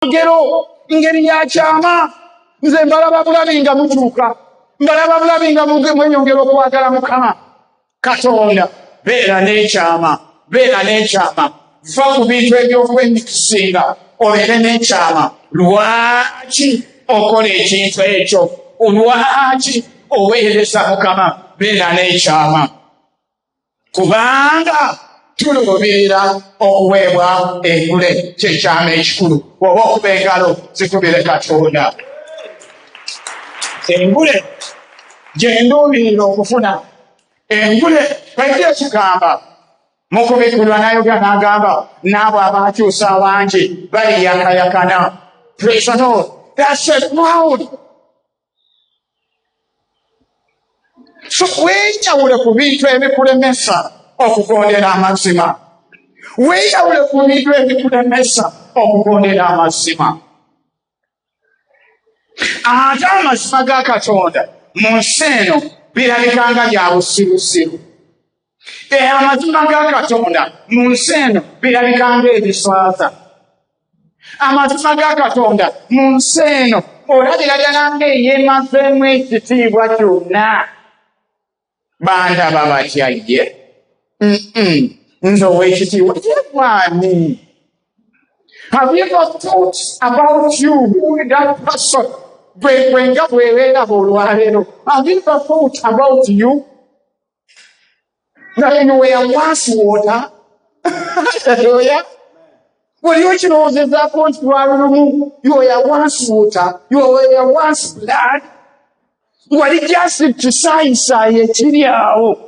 Ngero ngeri ya kyama. Nze mbalaba bulabi nga mukyuka, mbalaba bulabi nga mweyongera okwagala Mukama Katonda. Beera n'ekyama, beera n'ekyama, va ku bintu eby'okwemikisinga, obeere n'ekyama. Lwaki okola ekintu ekyo? Lwaki oweereza Mukama? Beera n'ekyama, kubanga tuluubirira okuweebwa engule, kyekyama ekikulu. Oba okuba engalo zikubire Katonda. Engule gye nduubirira okufuna, engule Bayibuli ekigamba mu kubikkulwa, n'ayogera n'agamba n'abo abaakyusa abangi baliyakayakana. Praise the Lord. That's a crowd. So weeyawule ku bintu ebikulemesa okugondera amazima, weeyawule ku bintu ebikulemesa okugondera amazima. Ate amazima ga Katonda mu nsi eno birabika nga bya busirusiru. Amazima ga Katonda mu nsi eno birabika ng'ebiswaza. Amazima ga Katonda mu nsi eno olabira ddala ng'eyeemazeemu ekitiibwa kyonna. Bandaba batya ye? Nze ow'ekitiibwa ye bwani? Have you ever thought about you, who that person, gwe gwe nga bweweeraba olwaleero? Have you ever thought about you that you were once water? Hallelujah. Wali okirowoozezaako nti lwali lumu you were once water, you were once blood, wali just kisaayisaayi ekiri awo,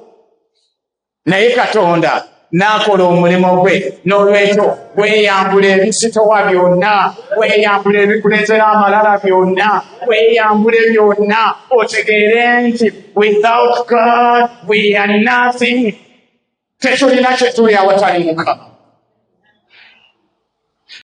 naye Katonda n'akola omulimu gwe. N'olwekyo weeyambula ebisitowa byonna, weeyambula ebikuleetera amalala byonna, weeyambule byonna, otegeere nti without God we are nothing. Tetulina kye tuli awatali Mukama.